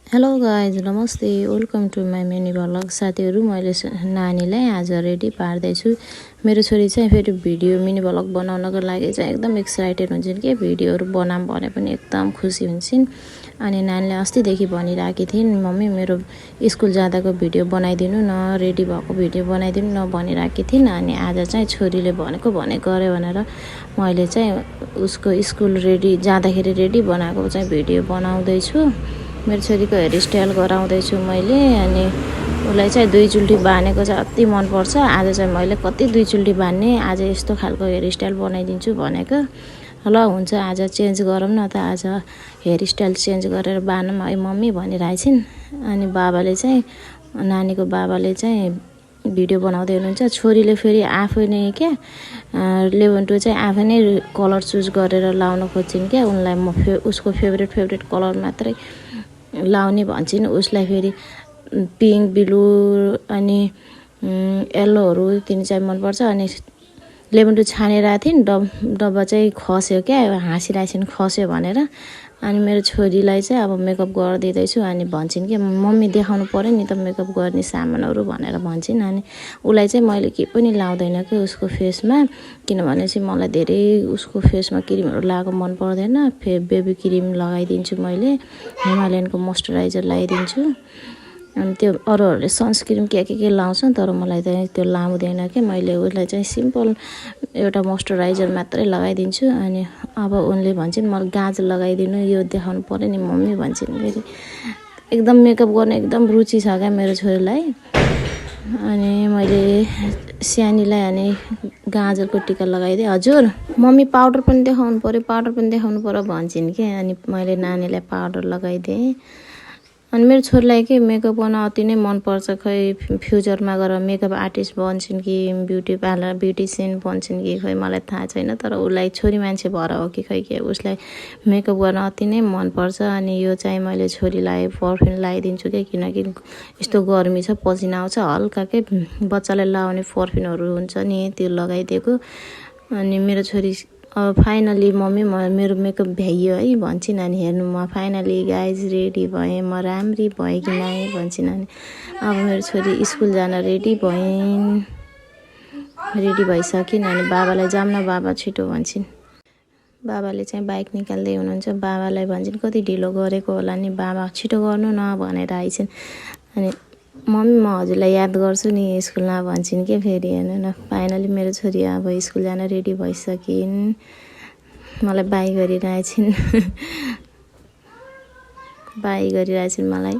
Hello guys नमस्ते welcome to my mini vlog. साथीहरू मैले नानीलाई आज रेडी पार्दैछु। मेरो छोरी चाहिँ फेरि भिडियो मिनी भ्लग बनाउनको लागि चाहिँ एकदम एक्साइटेड हुन्छन् कि भिडियोहरू बनाऊँ भने पनि एकदम खुसी हुन्छन्। अनि नानीले अस्तिदेखि भनिरहेकी थिइन् मम्मी मेरो स्कुल जाँदाको भिडियो बनाइदिनु न, रेडी भएको भिडियो बनाइदिनु न भनिरहेकी थिइन्। अनि आज चाहिँ छोरीले भनेको गरे भनेर मैले चाहिँ उसको स्कुल रेडी जाँदाखेरि रेडी बनाएको चाहिँ भिडियो बनाउँदैछु। मेरो छोरीको हेयरस्टाइल गराउँदैछु मैले। अनि उसलाई चाहिँ दुईचुल्टी बाँधेको चाहिँ अति मनपर्छ। आज चाहिँ मैले कति दुईचुल्टी बाँध्ने, आज यस्तो खालको हेयरस्टाइल बनाइदिन्छु भनेको। ल हुन्छ आज चेन्ज गरौँ न त, आज हेयरस्टाइल चेन्ज गरेर बाँधौँ है मम्मी भनिरहेछन्। अनि बाबाले चाहिँ नानीको बाबाले चाहिँ भिडियो बनाउँदै हुनुहुन्छ। छोरीले फेरि आफै नै क्या 11-2 चाहिँ आफै नै कलर चुज गरेर लाउन खोज्छिन् क्या। उनलाई म उसको फेभरेट कलर मात्रै लाउने भन्छन्। उसलाई फेरि पिङ्क ब्लू अनि येल्लोहरू तिनी चाहिँ मनपर्छ। अनि 11-2 छानेर थिइन्, डब्बा चाहिँ खस्यो क्या, हाँसिरहेछन् खस्यो भनेर। अनि मेरो छोरीलाई चाहिँ अब मेकअप गरिदिँदैछु। अनि भन्छन् कि मम्मी देखाउनु पऱ्यो नि त मेकअप गर्ने सामानहरू भनेर भन्छन्। अनि उसलाई चाहिँ मैले के पनि लाउँदैन कि उसको फेसमा, किनभने चाहिँ मलाई धेरै उसको फेसमा क्रिमहरू लगाएको मन पर्दैन। बेबी क्रिम लगाइदिन्छु मैले, हिमालयनको मोइस्चराइजर लगाइदिन्छु। अनि त्यो अरूहरूले सनस्क्रिन के लाउँछन्, तर मलाई चाहिँ त्यो लाउँदैन कि। मैले उसलाई चाहिँ सिम्पल एउटा मोइस्चराइजर मात्रै लगाइदिन्छु। अनि अब उनले भन्छन् मलाई गाजर लगाइदिनु, यो देखाउनु पऱ्यो नि मम्मी भन्छन्। फेरि एकदम मेकअप गर्ने एकदम रुचि छ क्या मेरो छोरीलाई। अनि मैले सानीलाई अनि गाजरको टिका लगाइदिएँ। हजुर मम्मी पाउडर पनि देखाउनु पऱ्यो भन्छन् कि। अनि मैले नानीलाई पाउडर लगाइदिएँ। अनि मेरो छोरीलाई के मेकअप गर्न अति नै मनपर्छ। खै फ्युचरमा गएर मेकअप आर्टिस्ट बन्छन् कि ब्युटी पार्लर ब्युटिसियन बन्छन् कि खै मलाई थाहा छैन, तर उसलाई छोरी मान्छे भएर हो कि खै के उसलाई मेकअप गर्न अति नै मनपर्छ। अनि यो चाहिँ मैले छोरीलाई पर्फ्युम लगाइदिन्छु कि, किनकि यस्तो गर्मी छ पसिना आउँछ, हल्का के बच्चालाई लगाउने पर्फ्युमहरू हुन्छ नि त्यो लगाइदिएको। अनि मेरो छोरी अब फाइनली मम्मी मेरो मेकअप भ्याइयो है भन्छन्। अनि हेर्नु म फाइनली गाइज रेडी भएँ, म राम्री भएँ कि नै भन्छन्। अनि अब मेरो छोरी स्कुल जान रेडी भइसकिन्। अनि बाबालाई जाऊँ न बाबा छिटो भन्छन्। बाबाले चाहिँ बाइक निकाल्दै हुनुहुन्छ। बाबालाई भन्छन् कति ढिलो गरेको होला नि बाबा, छिटो गर्नु न भनेर आइछन्। अनि मम्मी म हजुरलाई याद गर्छु नि स्कुलमा भन्छन् कि। फेरि हेर्नु न फाइनली मेरो छोरी अब स्कुल जान रेडी भइसकिन्, मलाई बाई गरिरहेछन् मलाई।